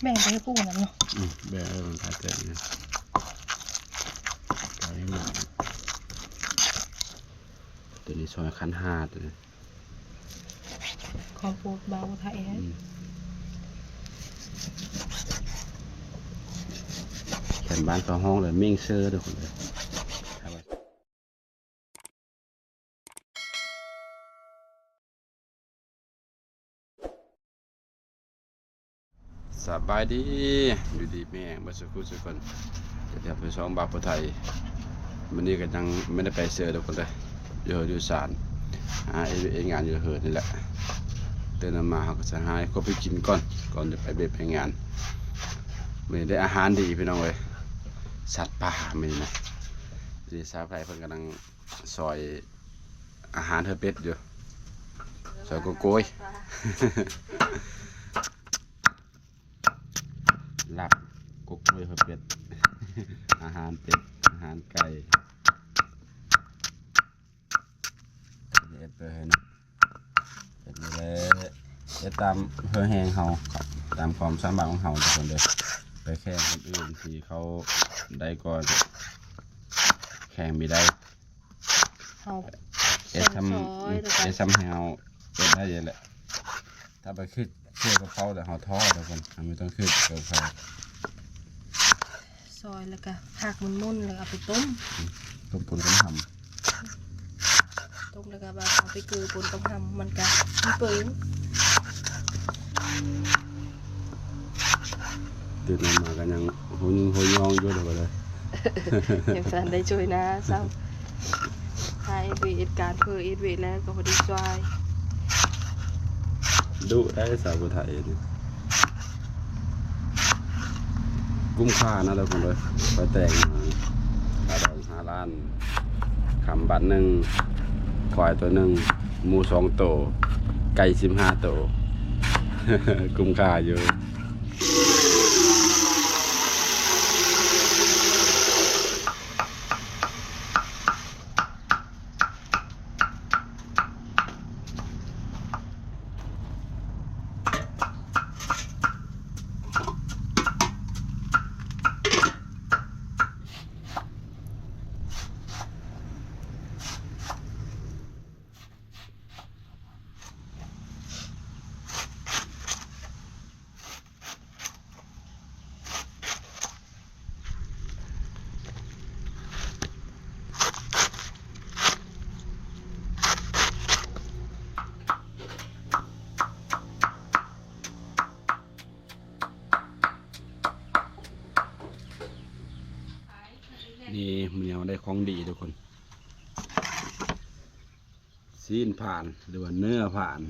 ປງໄປໃຫ້ປູ່ນຳເນາະ. ອືມ ແບ່ງໃຫ້ມັນຂາຍແຕກນີ້ ຂາຍໃຫ້ໝົດ. ໂຕນີ້ຊອຍຄັນຫ້າ ໂຕນີ້ ຂອງໂປດບ່າວໄທ. ອືມ ແຖມບ້ານເຂົາຮ້ອງເລີຍ ເມັງເຊີ ທຸກຄົນເອີຍ. ສະບາຍດີ ຢູ່ດີມີແຮງເບິດສູ່ຜູ້ສູ່ຄົນ ເຈົ້າທີ່ຮັກແພງຊ່ອງບ່າວຜູ້ໄທ. ມື້ນີ້ກໍຍັງບໍ່ໄດ້ໄປເຊີ ທຸກຄົນເດີ ຢູ່ເຮືອນຢູ່ຊານ ຫາເຮັດວຽກເຮັດງານຢູ່ເຮືອນນີ້ແຫຼະ. ຕື່ນມາເຮົາກໍຊິຫາເຮັດຄວາມກິນກ່ອນ ກ່ອນຈະໄປວຽກໄປງານ. ມື້ນີ້ໄດ້ອາຫານດີພີ່ນ້ອງເອີຍ ສັດປ່າມື້ນີ້ນະ. ນີ້ສາວໄພເພິ່ນກຳລັງ ຊອຍອາຫານເຮືອເປັດຢູ່ ຊອຍກົກໂກຍ ລາບກົກໂກຍເຮືອເປັດ ອາຫານເປັດ ອາຫານໄກ່ ເຮັດໄປເຫັນ ເຮັດນີ້ແຫຼະ ເຮັດຕາມເຫື່ອແຮງເຮົາ ຕາມຄວາມສາມາດຂອງເຮົາ ທຸກຄົນເດີ. ໄປແຂ່ງຄົນອື່ນທີ່ເຂົາໄດ້ກ່ອນ ແຂ່ງບໍ່ໄດ້. ເຮົາເຮັດຊ່ຳ ແຂ່ງຊອຍ ອືມ ແລ້ວກໍ ເຮັດຊ່ຳໃຫ້ເຮົາເຮັດໄດ້ນີ້ແຫຼະ. ຖ້າໄປຄິດຊ່ວຍກັບເຂົາແລ້ວເຮົາທໍ້ ທຸກຄົນ ເຮົາບໍ່ຕ້ອງຄິດກັບເຂົາ. ຊອຍແລ້ວກໍຫັກໝຸ່ນໆ ແລ້ວກໍເອົາໄປຕົ້ມ ອືມ ຕົ້ມປົນກັບຫຳ ຕົ້ມແລ້ວກໍແບບເອົາໄປເກືອປົນກັບຫຳ ມັນກໍມີເປີງ. ຕື່ນມາກໍຍັງຫົວຍອງຢູ່ເດີ ຍັງບໍ່ທັນໄດ້ຊ່ວຍໜ້າຊ້ຳ ຫາເຮັດວຽກເຮັດການ ເພີເຮັດວຽກແລ້ວກໍບໍ່ໄດ້ຊ່ວຍ. ດຸໄດ໋ສາວຜູ້ໄທນີ້ ກຸ້ມຄ່ານະ ທຸກຄົນເອີຍ. ໄປແຕ່ງ ຄ່າດອງຫ້າລ້ານ ຄຳບາດໜຶ່ງ ຄວາຍໂຕໜຶ່ງ ໝູສອງໂຕ ໄກ່ສິບຫ້າໂຕ ກຸ້ມຄ່າຢູ່. ນີ້ ມື້ນີ້ເຮົາໄດ້ຂອງດີທຸກຄົນ. ຊີ້ນພານ ຫຼືວ່າເນື້ອພານ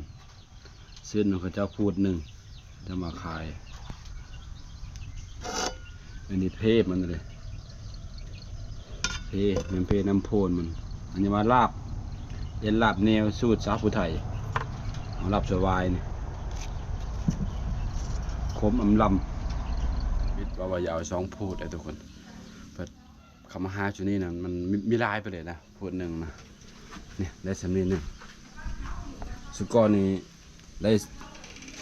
ຊື້ນຳເຂົາເຈົ້າພູດໜຶ່ງ ຈະມາຂາຍ. ອັນນີ້ເພມັນເດ້ ເພ ແມ່ນເພນຳໂພນມັນ. ອັນນີ້ວ່າລາບ ເຮັດລາບແນວສູດສາວຜູ້ໄທ ເອົາລາບສະຫວາຍນີ້ ຄົມອຳລຳ. ວິດວ່າ ວ່າຢ່າເອົາສອງພູດເດ້ທຸກຄົນ ເພິ່ນ ເຂົາມາຫາຈຸດນີ້ນະ ມັນມີ ມີຫຼາຍປານໃດນະ ພູດໜຶ່ງນະ. ນີ້ໄດ້ສ່ຳນີ້ໜຶ່ງ ສຸກອນນີ້ໄດ້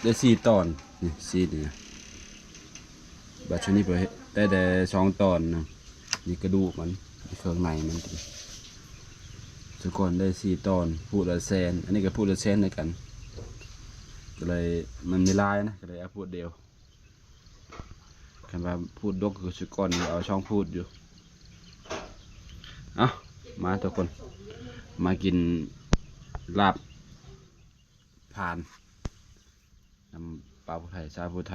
ໄດ້ສີ່ຕອນ ນີ້ສີ່ນີ້ນະ. ບາດຊຸດນີ້ໄດ້ແຕ່ສອງຕອນນະ. ນີ້ກະດູກມັນ ນີ້ເຄື່ອງໃນມັນ. ສຸກອນໄດ້ສີ່ຕອນ ພູດລະແສນ ອັນນີ້ກະພູດລະແສນຄືກັນ. ກະເລີຍມັນມີຫຼາຍນະ ກະເລີຍເອົາພູດດຽວ. ຄັນວ່າພູດດົກຄືຊຸດກ່ອນນີ້ເອົາສອງພູດຢູ່. ເອົ້າ ມາທຸກຄົນ ມາກິນລາບພານນຳບ່າວຜູ້ໄທ ສາວຜູ້ໄທ.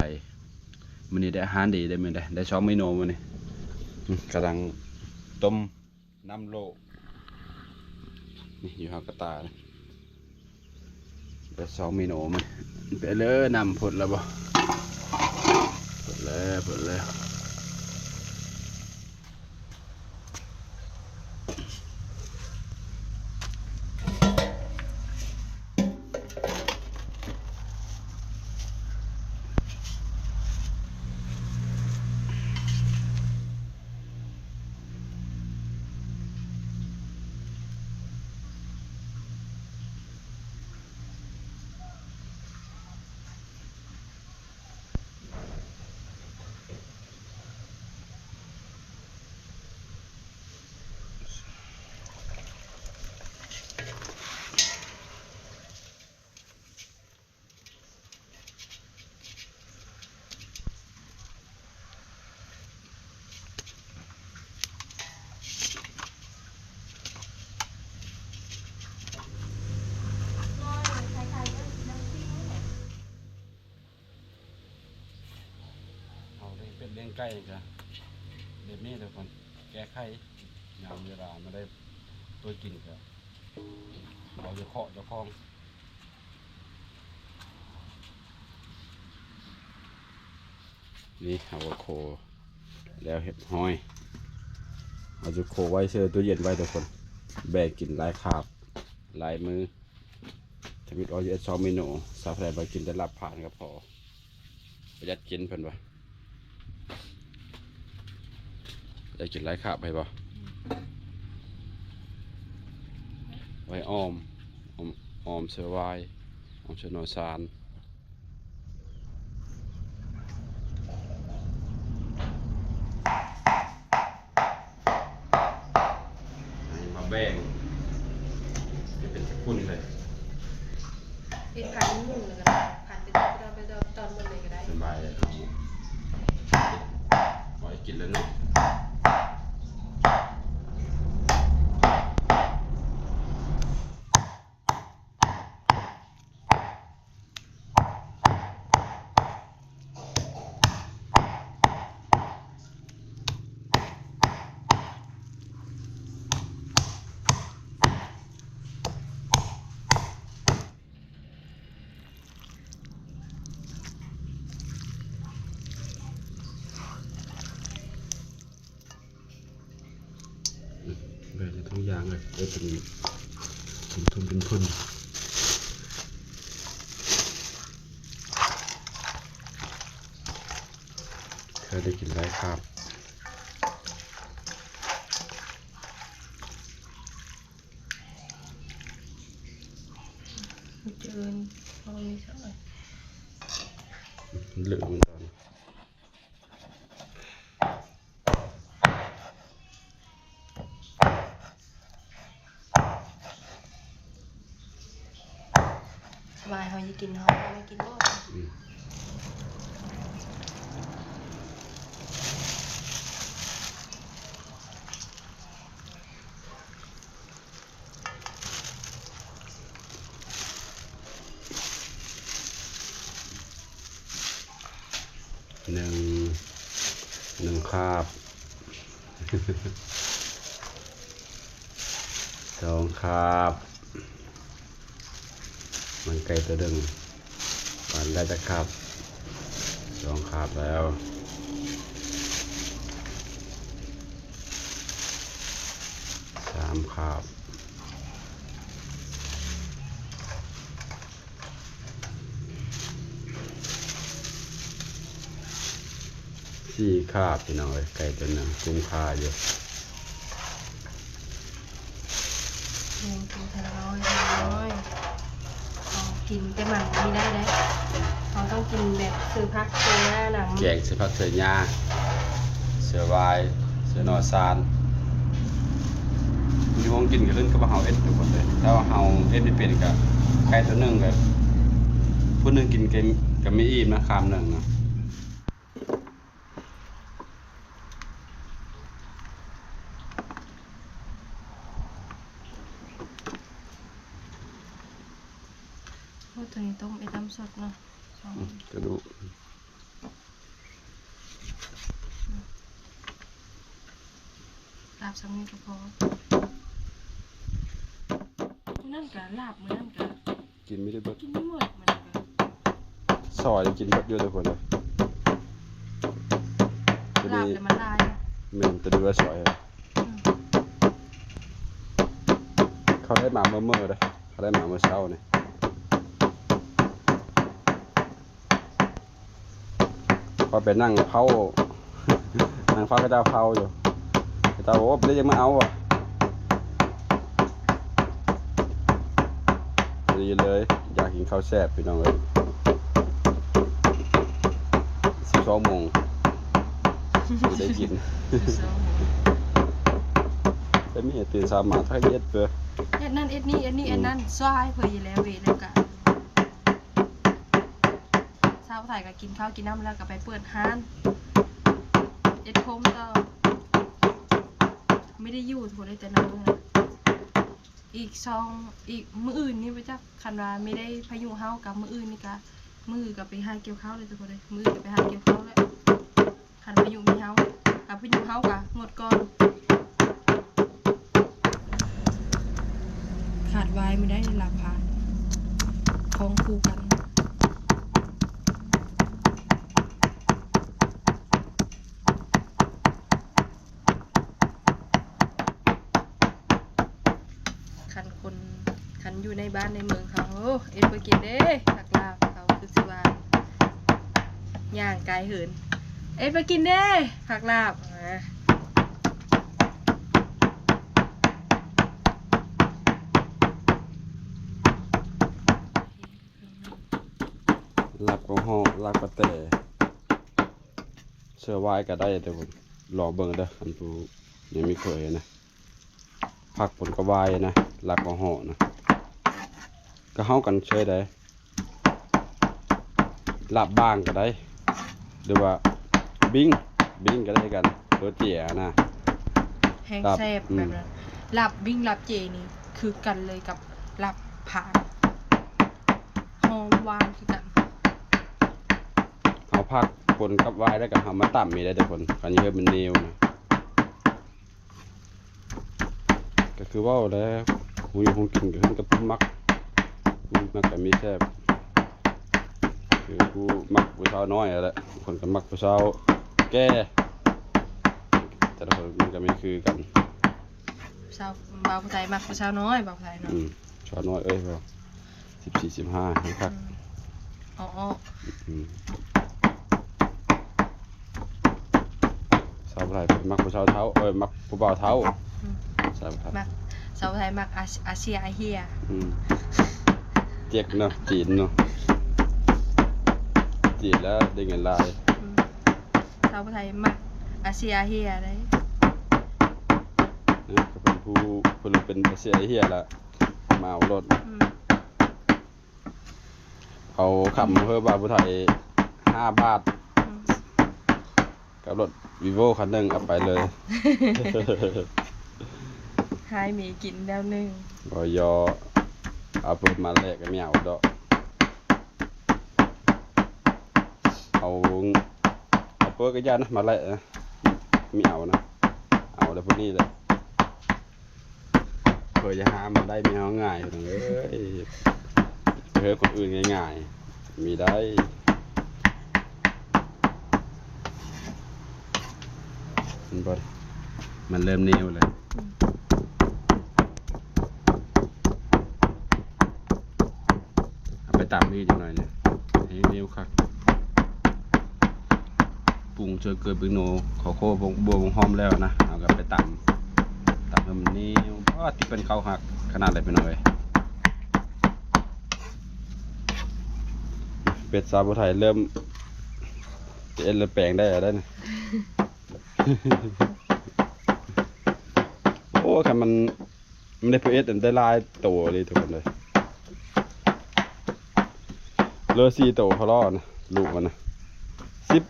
ມື້ນີ້ໄດ້ອາຫານດີເດ້ມື້ນີ້ ໄດ້ສອງເມນູມື້ນີ້. ອືມ ກຳລັງຕົ້ມ ນ້ຳໂລກ ນີ້ຢູ່ຫາກະຕ່ານີ້ ໄປສອງເມນູມັນ. ໄປເລີຍ ນ້ຳພົດແລ້ວບໍ່? ພົດແລ້ວ ພົດແລ້ວ. ລ້ຽງໄກ່ກະແບບນີ້ແຫຼະ ແກ້ໄຂ ຍາມເວລາມັນໄດ້ຕົວກິນກະເອົາໃຈເຄາະເຈົ້າຂອງ. ນີ້ເອົາໂຄແລ້ວຮຽບຮ້ອຍ ເອົາຈຸໂຄໄວ້ໃສ່ຕູ້ເຢັນໄວ້ທຸກຄົນ ແບ່ງກິນຫຼາຍຄາບຫຼາຍມື້. ທຳອິດອອກຢູ່ເອັດສອງເມນູ ສາວໄທວ່າກິນແຕ່ລາບຜ່ານກໍພໍ ປະຢັດກິນເພິ່ນວ່າ. ຢາກກິນຫຼາຍຄາບໄປບໍ່? ໄວ້ອອມ ອອມ ອອມເສືອວາຍ ອອມເສືອໜໍ່ຊານ. ໃຫ້ມາແບ່ງໃຫ້ເປັນສະກຸນເລີຍ ເຮັດພັນໝູ່ແລ້ວກໍໄດ້ ພັນເປັນຕອນເປັນຕອນເບິດເລີຍກໍໄດ້ ສະບາຍເລີຍ. ເອົາ ພໍໄດ້ກິນແລ້ວເນາະ. ອືມ ແບ່ງໃຫ້ທຸກຢ່າງເລີຍ ເອີ ເປັນ ເປັນທຸ່ມເປັນທຸ່ມ ເພື່ອໄດ້ກິນຫຼາຍຄາບ. ເຈີນ ພໍມີສະອອຍ ເລີກມັນກ່ອນ. ສະບາຍ ເຮົາຢາກກິນ ເຮົາກໍໄດ້ກິນໂລດ. ອືມ. ໜຶ່ງ ໜຶ່ງຄາບ ສອງຄາບ ມັນໄກ່ຕົວໜຶ່ງ ປານໄດ້ຈັກຄາບ? ສອງຄາບແລ້ວ ສາມຄາບ ສີ່ຄາບ ພີ່ນ້ອງເອີຍ ໄກ່ຕົວໜຶ່ງ ຄຸ້ມຄ່າຢູ່. ເຮົາກິນແຕ່ມັນບໍ່ໄດ້ເດ້ ເຮົາຕ້ອງກິນແບບເສີຜັກເສີຫຍ້ານຳ ແກງເສີຜັກເສີຫຍ້າ ເສືອວາຍ ເສືອໜໍ່ຊານ. ຢູ່ໂຮງກິນກໍຂຶ້ນກັບວ່າເຮົາເຮັດທຸກຄົນເລີຍ ຖ້າວ່າເຮົາເຮັດບໍ່ເປັນກໍໄກ່ຕົວໜຶ່ງກໍ ຜູ້ໜຶ່ງກິນກໍ ກໍມີອີ່ມນະ ຄາບໜຶ່ງນະ. ໂອ້ ຕົວນີ້ຕົ້ມເອດນ້ຳສົດເນາະ ອືມ ກະດູກ ລາບສ່ຳນີ້ກໍພໍ ມື້ນັ້ນກະລາບ ມື້ນັ້ນກະ ກິນບໍ່ໄດ້ເບິດ ກິນບໍ່ໝົດ ມັນກໍ ຊອຍກິນເບິດຢູ່ທຸກຄົນເອີຍ ລາບແລ້ວມັນຫຼາຍ ແມ່ນ ແຕ່ດີວ່າຊອຍ ອືມ ເຂົາໄດ້ມາມື້ໆເດ້ ເຂົາໄດ້ມາມື້ເຊົ້ານີ້ ຂ້ອຍໄປນັ່ງເຝົ້າ ນັ່ງເຝົ້າເຂົາເຈົ້າເຝົ້າຢູ່ ເຂົາເຈົ້າ ໂອ້ ບໍ່ໄດ້ ຍັງມາເອົາວ່າ ດີເລີຍ ຢາກກິນເຂົ້າແຊບ ພີ່ນ້ອງເອີຍ ສິບສອງໂມງ ບໍ່ໄດ້ກິນ ສິບສອງໂມງ ແຕ່ມີໃຫ້ຕື່ນເຊົ້າມາ ຖ້າເຮັດເປີ ເຮັດນັ້ນເຮັດນີ້ ເຮັດນີ້ເຮັດນັ້ນ ອືມ ຊ່ວຍເພິ່ນຢູ່ແລ້ວ ເວະແລ້ວກະ ເຊົ້າໄທກໍກິນເຂົ້າກິນນ້ຳແລ້ວກໍໄປເປີດຮ້ານເຮັດໂຮມຕໍ່ ບໍ່ໄດ້ຢູ່ທຸກຄົນເອີຍ ແຕ່ລະມື້ນະ ອີກສອງ ອີກມື້ອື່ນນີ້ບໍ່ຈັກ ຄັນວ່າມີໄດ້ພາຍຸເຮົາກັບມື້ອື່ນນີ້ກະ ມື້ອື່ນກໍໄປຫາກ່ຽວເຂົ້າເລີຍທຸກຄົນເອີຍ ມື້ອື່ນກໍໄປຫາກ່ຽວເຂົ້າແລ້ວ ຂ ຄັນພາຍຸມີເຮົາ ຄັນພາຍຸເຮົາກະງົດກ່ອນ. ຂາດວາຍບໍ່ໄດ້ ລາບຜ່ານ ຄອງຄູ່ກັນ. ຄັນຄົນ ຄັນຢູ່ໃນບ້ານໃນເມືອງເຮົາ ໂອ້ ເຮັດບໍ່ກິນເດ້ ຜັກລາບເຮົາຄືຊິວ່າ ຍ່າງກາຍເຫີນ ເຮັດບໍ່ກິນເດ້ ຜັກລາບ ລາບກະເຫາະ ລາບກະແຕ ເຊື້ອວາຍກະໄດ້ ແຕ່ລອງເບິ່ງເດີ ຄັນຜູ້ຍັງບໍ່ເຄີຍນະ ຜັກປົນກັບວາຍນະ ລາບກະເຫາະນະ ກະເຮົາກັນເຊີຍໄດ໋ ລາບບ້າງກະໄດ້ ຫຼືວ່າບິ້ງ ບິ້ງກະໄດ້ຄືກັນ ໂຕເຈຫັ້ນນະ ແຮງແຊບ ອືມ ແບບນັ້ນ. ລາບບິ້ງ ລາບເຈນີ້ຄືກັນເລີຍກັບລາບຜ່ານ ຫອມຫວານຄືກັນ. ເຮົາຜັກປົນກັບວາຍ ແລ້ວກະເຮົາມາຕຳອີກໄດ້ທຸກຄົນ ຄັນຢາກໃຫ້ມັນໜຽວນະ. ກະຄືເວົ້າແຫຼະ ຮູ້ຢູ່ຮູ້ກິນກະຂຶ້ນກັບຜູ້ມັກ ຜູ້ມັກກະມີແຊບ ຄືຜູ້ມັກຜູ້ສາວນ້ອຍຫັ້ນແຫຼະ ບາງຄົນກະມັກຜູ້ສາວແກ່ ແຕ່ລະຄົນມັນກະມີຄືກັນ. ສາວ ບ່າວຜູ້ໄທມັກຜູ້ສາວນ້ອຍ ບ່າວຜູ້ໄທເນາະ ອືມ ສາວນ້ອຍເອີຍ ສິບສີ່ ສິບຫ້າ ແຮງຄັກ ອືມ ອໍໆ ອືມ ສາວໄທມັກຜູ້ສາວເຖົ້າ ເອີຍ ມັກຜູ້ບ່າວເຖົ້າ ອືມ ສາວໄທ ມັກ ສາວໄທມັກອາ ອາເຊຍ ອາເຮຍ ອືມ ເຈັກເນາະ ຈີນເນາະ ຈີນແລ້ວໄດ້ເງິນຫຼາຍ ອືມ ສາວໄທມັກອາເຊຍ ອາເຮຍເດ້ ເອີ ກະເປັນຜູ້ ເພິ່ນເປັນອາເຊຍ ອາເຮຍລະ ມາເອົາໂລດ ອືມ ເອົາຄຳເຮີບ່າວຜູ້ໄທ ຫ້າບາດ ອືມ ກັບລົດວີໂວ້ຄັນໜຶ່ງ ເອົາໄປເລີຍ ໃຫ້ເມກິນແລ້ວໜຶ່ງ ບໍ່ຢໍ ເອົາເປີດມາແລກກະບໍ່ເອົາດອກ ເອົາ ເອົາເປີດກະຢ່ານະ ມາແລກນະ ບໍ່ເອົານະ ເອົາແຕ່ຜູ້ນີ້ແຫຼະ. ເພິ່ນຈະຫາມາໄດ້ເມຍເຮົາງ່າຍ ພີ່ນ້ອງເອີຍ ເຮີຄົນອື່ນງ່າຍໆ ມີໄດ້ ເຫັນບໍ່ ມັນເລີ່ມໜຽວແລ້ວ ເອົາໄປຕຳອີກຈັກໜ້ອຍນີ້ ໃຫ້ໜຽວຄັກ. ປຸງເຈີເກີບ ເປັງໂນ ເຂົ້າໂຄ ບົວ ບົວຫອມແລ້ວນະ ເຮົາກະໄປຕຳ ຕຳໃຫ້ມັນໜຽວ ປາດ ຕິເປັນເຂົ້າຮັກຂະໜາດໃດ ພີ່ນ້ອງເອີຍ. ເປັດສາວຜູ້ໄທເລີ່ມຈະເອັດແລ້ວ ແປງໄດ້ແລ້ວເດ້ ໂອ້ ຄັນມັນ ມັນໄດ້ເອັດ ໄດ້ຫຼາຍໂຕເລີຍທຸກຄົນເລີຍ ເລີສີ່ໂຕເຂົາລໍນະ ລູກມັນນະ ສິບ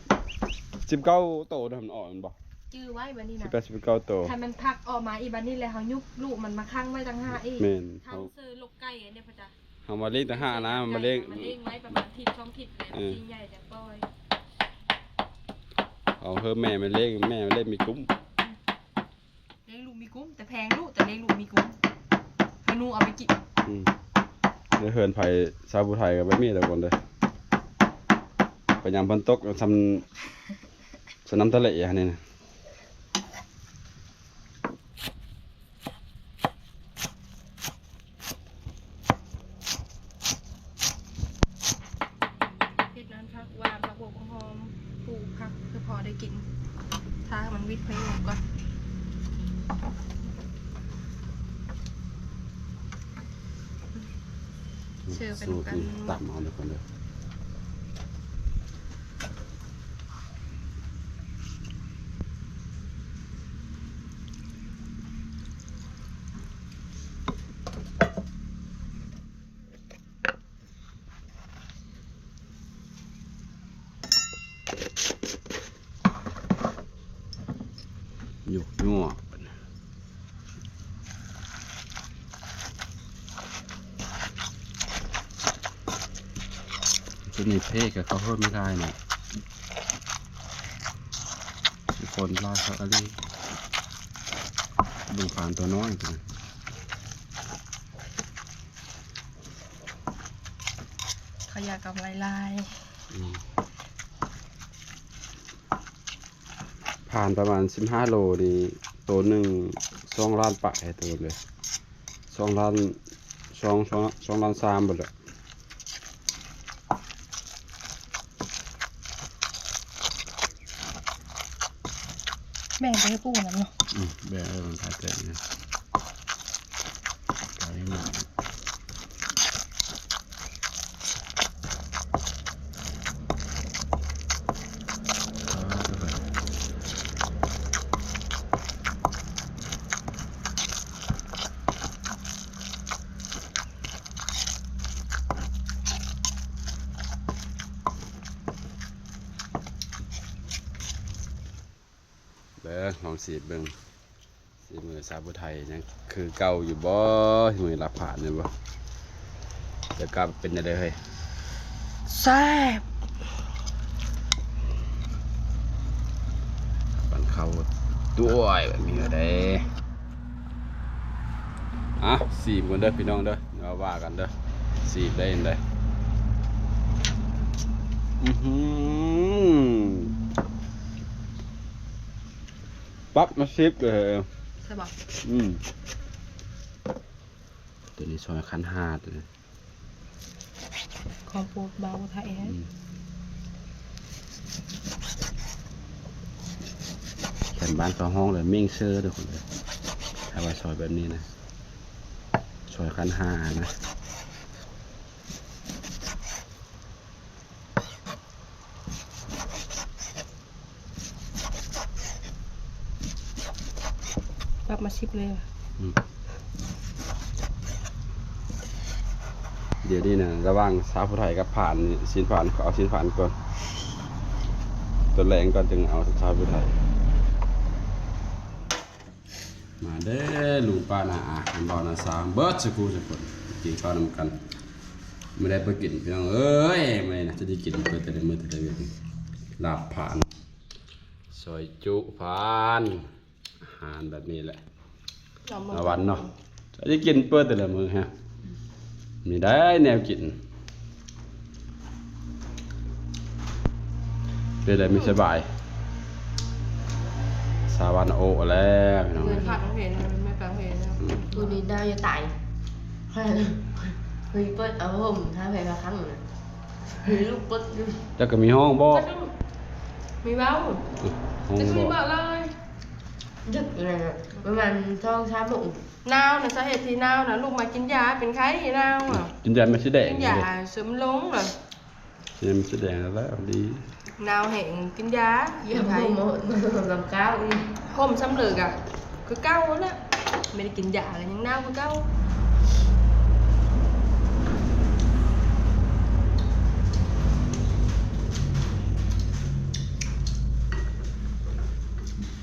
ສິບເກົ້າໂຕນະ ມັນອອກແມ່ນບໍ່? ຈື່ໄວ້ບາດນີ້ນະ ສິບແປດ ສິບເກົ້າໂຕ ຄັນມັນຟັກອອກມາອີກບາດນີ້ແລ້ວ ເຮົາຍຸບລູກມັນມາຄ້າງໄວ້ຕ່າງຫາກອີກ ແມ່ນ ທັງເຊີລົກໄກ່ອັນນີ້ພຸ້ນຈ້ະ ເຮົາມາລ້ຽງຕ່າງຫາກນະ ມາລ້ຽງ ມາລ້ຽງໄວ້ປະມານທິດສອງທິດ ແລ້ວ ເອີ ຊິໃຫຍ່ຈັ່ງປ່ອຍ ເອົາເຮີແມ່ມາລ້ຽງ ແມ່ມາລ້ຽງມີກຸ້ມ. ອືມ ລ້ຽງລູກມີກຸ້ມ ແຕ່ແພງລູກ ແຕ່ລ້ຽງລູກມີກຸ້ມ ໃຫ້ໜູເອົາໄປກິນ ອືມ ໃນເຮືອນໃຜສາວຜູ້ໄທກະແບບນີ້ແຫຼະຄົນເດີ ໄປຍາມຝົນຕົກ ສ່ຳ ສ່ຳນ້ຳທະເລຫັ້ນນີ້ນະ. ເຮັດນັ້ນ ຜັກຫວານ ຜັກບົວ ຜັກຫອມ ປູກຜັກ ເພື່ອພໍໄດ້ກິນ ຖ້າໃຫ້ມັນວິດໄຟລົງກ່ອນ ເຊີໄປນຳກັນ ຕຳເອົາເດີຄົນເດີ. ຍົກຍົວ ໂຕນີ້ເພກະເຂົາເຮີດມີຫຼາຍເນາະ. ຄົນລາວເຂົາກະລີ ເບິ່ງປານຕົວນ້ອຍຕົວນີ້ ເຂົາຢາກກຳໄລຫຼາຍ. ອືມ ຜ່ານປະມານສິບຫ້າໂລນີ້ ໂຕໜຶ່ງສອງລ້ານປາຍ ໂຕເລີຍ ສອງລ້ານ ສອງ ສອງ ສອງລ້ານສາມພຸ້ນແຫຼະ. ແບ່ງໄປໃຫ້ປູນຳເນາະ. ອືມ ແບ່ງໃຫ້ມັນຂາຍແຕກນະ ຂາຍໃຫ້ໝົດ. ເບິ່ງ ລອງຊີມເບິ່ງ ສີມືສາວຜູ້ໄທຍັງຄືເກົ່າຢູ່ບໍ່? ມື້ລາບຜ່ານແມ່ນບໍ່? ຈະກັບເປັນຈັ່ງໃດເຮີ້ຍ? ແຊບ! ປັນເຂົ້າດ້ວຍແບບນີ້ເດີ. ອ່ະ ຊີມກ່ອນເດີພີ່ນ້ອງເດີ ແລ້ວວ່າກັນເດີ ຊີມໄດ້ຈັ່ງໃດ? ອືຫື ປັບມາສິບເລີຍ ແຊບບໍ່? ອືມ ໂຕນີ້ຊອຍຄັນຫ້າ ໂຕນີ້ ຂອງໂປດບ່າວໄທແທ້. ອືມ ແຖມບ້ານເຂົາຮ້ອງເລີຍ ເມັ້ງເຊີ ທຸກຄົນເອີຍ ຖ້າວ່າຊອຍແບບນີ້ນະ ຊອຍຄັນຫ້ານະ. ປັບມາສິບເລີຍ. ອືມ ດຽວນີ້ນະ ລະຫວ່າງສາວຜູ້ໄທກັບຜ່ານນີ້ ຊີ້ນຜ່ານ ເອົາຊີ້ນຜ່ານກ່ອນ ຕອນແລງກ່ອນຈຶ່ງເອົາສາວຜູ້ໄທ. ມາເດີ ລຸງປ້ານ້າອາ ເຫັນບໍ່ ນ້າສາວ ເບິດສູ່ຜູ້ສູ່ຄົນ ກິນເຂົ້ານຳກັນ. ມື້ໃດບໍ່ກິນ ພີ່ນ້ອງເອີຍ ມື້ນີ້ນະ ຈະໄດ້ກິນເບິດແຕ່ລະມື້ແຕ່ລະມື້. ລາບຜ່ານ ຊອຍຈຸຜ່ານ ອາຫານແບບນີ້ແຫຼະ ລາວວັນເນາະ ຈະໄດ້ກິນເປີດແຕ່ລະມື້ຮະ. ມີໄດ້ແນວກິນ ເປັນໃດ ມີສະບາຍ ສາວວັນໂອແລ້ວພີ່ນ້ອງ. ເພິ່ນພາກັນເຫັນ ແມ່ນກັນເຫັນ. ອືມ ມື້ນີ້ໜາວຈະຕາຍ ເພິ່ນເປີດເອົາຫົ່ມ ຖ້າໃຜວ່າຄັງນະ ເພິ່ນລຸກເປີດຢູ່. ເຈົ້າກໍມີຫ້ອງບໍ່? ມີເວົ້າ ຫ້ອງ ຈະຂຶ້ນບໍ່ ເວົ້າເລີຍ. ດຶກເລີຍ ປະມານສອງສາມໂມງ. ໜາວນະ ສາເຫດທີ່ໜາວນະ ລູກມາກິນຢາເປັນໄຂ້ ໜາວນະ. ກິນຢາແມ່ສີແດງ ກິນຢາເສີມລົງນະ ກິນຢາແມ່ສີແດງແລ້ວດີ. ໜາວແຮງ ກິນຢາ ຢາ ເປັນໄຂ້ ຫົ່ມ ຫົ່ມນຳກ້າວອີກ ຫົ່ມສ່ຳເລີກະ ຄືເກົ່າຫັ້ນແຫຼະ. ບໍ່ໄດ້ກິນຢາແລ້ວຍັງໜາວຄືເກົ່າ.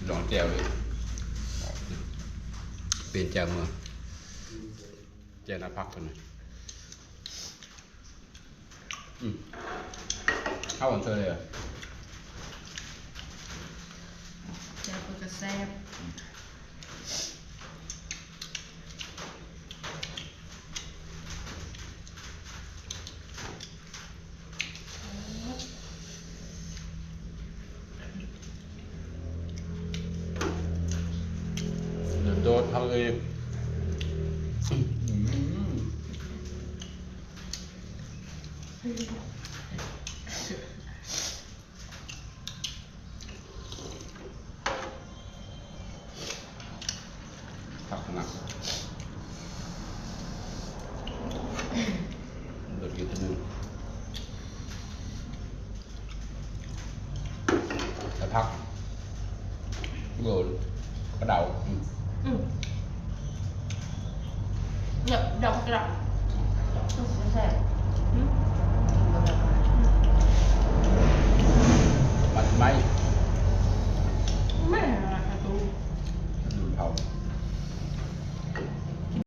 ລອງແຈ່ວເລີຍ ປ່ຽນແຈ່ວເມືອ ແຈ່ວໜ້າຜັກເພິ່ນນະ. ອືມ ເຂົ້າກັນເຊີຍເລີຍ ແຈ່ວເພິ່ນກະແຊບ. ໂດດໆ ເຮົາເລີຍ. ຜັກຂະໜາດ ໂດດຢູ່ຕົວໜຶ່ງ ແລ້ວຜັກ ໂດດ ກະເດົາ ອືມ ອືມ ດອກ ດອກກະເດົາ ແຊບ ອືມ.